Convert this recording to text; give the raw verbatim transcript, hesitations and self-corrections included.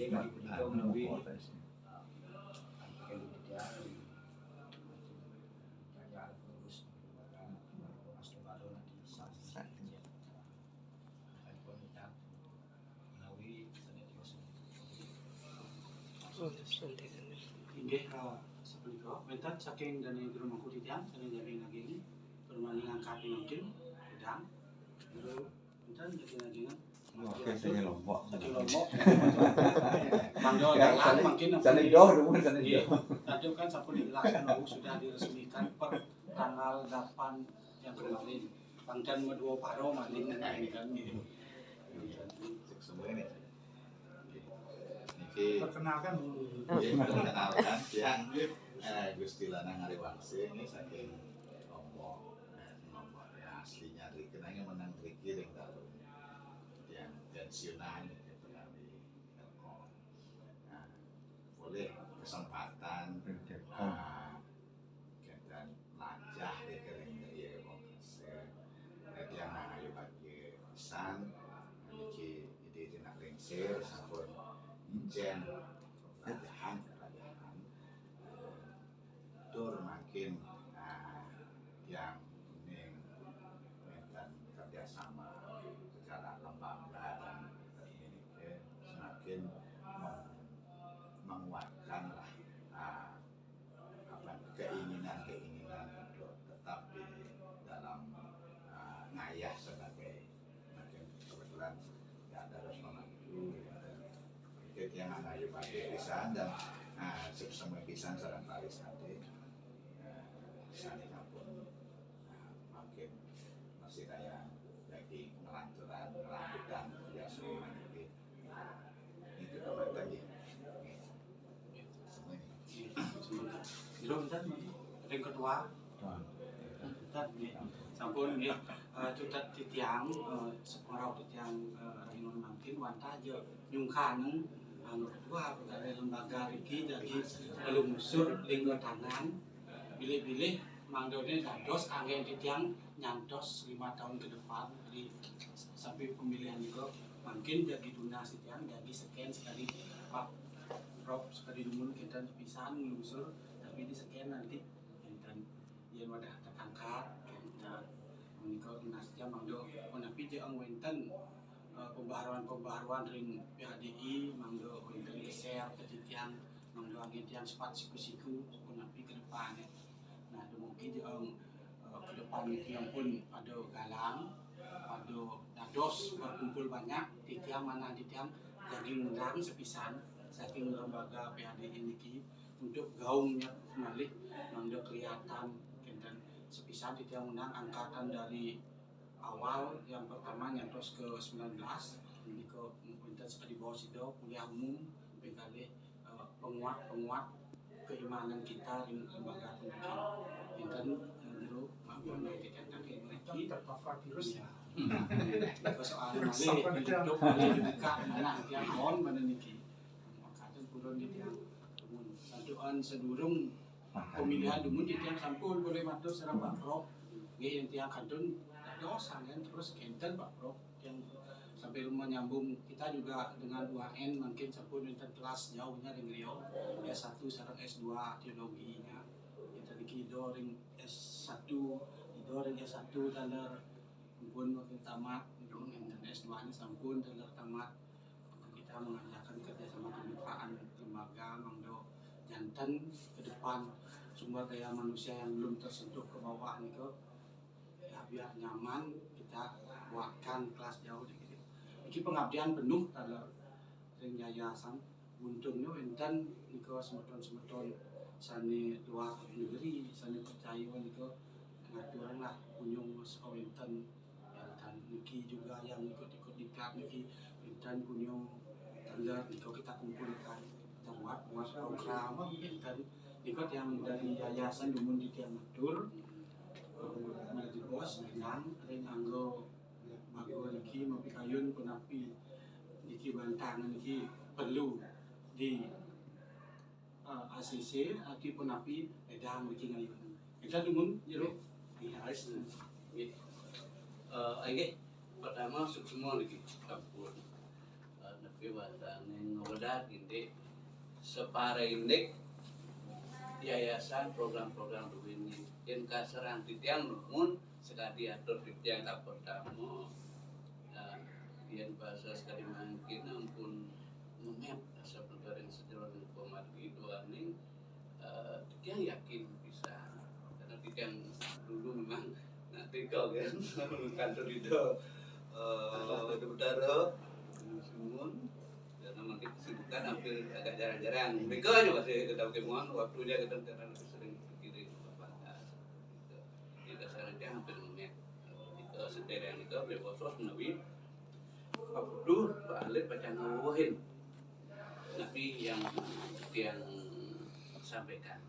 Nah, nah, nah, nah. Inggih, eh, sapunika, wénten saking dané jero mangku titiang, sané daging-daging, permani ngangkat mangkin, gedang, jero, wénten daging-dagingan. Oke, saking Lombok. Saking Lombok. Mangga dalang mangkin sané doh, dumun sané doh. Tadi kan sampun dijelaskan bahwa sudah diresmikan per tanggal delapan yang kemarin. Pangdan medua paro malih kan. Niki perkenalkan dulu. Nggih, perkenalkan tiang, eh, Gusti Lanang Ariwangse niki saking Lombok. Nah, Lombok ya aslinya riki, nanging menang riki ring dalem. Tiang pensiunan gitu kami. Nah, boleh kesempatan. Nah, kenten lajah ya kering ya wong Kresek. Dadi anak ayu bagi pisan. Niki ide tindak lingsir sampun encen lajahan, lajahan. Tur makin, ah, yang ning wénten kerjasama segala lembaga dan ini semakin meng- menguatkan lah, ah, apa, keinginan-keinginan untuk tetap di dalam, ah, ngayah sebagai, makin kebetulan ya ada Rosmana itu, ya, ada itu yang anak ayu bagi pisan dan, ah, sukses pisan sareng Paris nanti, ah, sani sampun, ah, makin masih daya lagi ngelanturan, ngelanjutan ya semua ini. Jero wénten, ring ketua. Wénten, nggih. Sampun, nggih. Eh, cutet titiang, eh, sepengrau titiang, eh, rinun mangkin wantah ja nyungkanang, eh, ketua pegawai lembaga riki jagi pelungsur lingga tangan. Bilih-bilih mangdané dados anggén titiang nyantos lima tahun ke depan, jadi sampai pemilihan juga mungkin jagi tunas titiang, jagi sekian sekali Pak Prof sekali dumun kita pisan ngelungsur, tapi di sekian nanti enten yen wadah terangkat, kita menika tunas titiang mangda punapi je ang wénten, eh, pembaharuan-pembaharuan ring P H D I, mangda wénten geser ke titiang, mangda anggén tiang sepat siku-siku punapi ke depan. Nah, dumugi, eh, ke depan niki ampun pada galang, pada dados berkumpul banyak, titiang manah titiang jagi ngundang sepisan saking lembaga P H D I niki untuk gaungnya malih mangda kelihatan kenten sepisan titiang ngundang angkatan dari awal yang pertama nyantos ke sembilan belas, nika wénten sekadi bawah sida kuliah umum, ping kalih, eh, penguat-penguat keimanan kita di lembaga pendidikan. Enten, eh, jero manggon kita tentang ilmu niki terpapar virus ya. Nika soal malih hidup malih dibuka manah tiang kaon pada niki. Makaten purun di tiang dumun. Santukan sedurung pemilihan dumun di tiang sampun boleh matur sareng Pak Prof. Nggih, yang tiang kantun dados sangen terus kenten Pak Prof. Yang sambil menyambung kita juga dengan U H N mungkin sampun wénten kelas jauhnya ring Riau, S satu sareng S dua teologinya. Kita niki ida ring S satu, ida ring S satu taler pun makin tamat, enten S dua-nya sampun taler tamat. Kita mengajarkan kerjasama kemitraan lembaga mangda janten ke depan sumber daya manusia yang belum tersentuh ke bawah nika, ya, biar nyaman kita buatkan kelas jauh dikit. Iki pengabdian penuh taler ring yayasan. Untungnya wénten nika semeton-semeton sané luar negeri, sané percaya nika ngaturang lah kunjung saka wénten. Ya, dan niki juga yang ikut-ikut diklat niki, wénten kunjung taler nika kita kumpulkan, kita buat, buat program, wénten nika yang dari yayasan dumun di tiang matur, eh, menjadi bos, menang, ring anggo Bagus niki mapikayun punapi niki bantangan niki perlu di, eh, A C C, aki punapi ledang niki ngayun. Kita dumun jero. Iya, wis. Nggih. Eh, nggih. Pertama, suksma niki sampun. Eh, nepi Bahasane ngobedat indik separa indik yayasan program-program duwene. Yen kaserang titiang nuwun sekadi atur titiang kapertama, eh, yen basa sekadi mangkin ampun memet asa pegaring sejeroning pamargi duaning, eh, titiang yakin pisan. Karena titiang dulu memang nak teka kan, kantor Ida, eh, Ida Betara, Simun, karena mungkin kesibukan hampir agak jarang-jarang. Mereka aja masih kita pakai mohon waktunya kita karena lebih sering pikirin terbatas. Gitu. Jadi dasarnya hampir memet. Kita sedereng itu bebosos menawi Abduh balik pacang ngawuhin. Tapi yang yang sampaikan.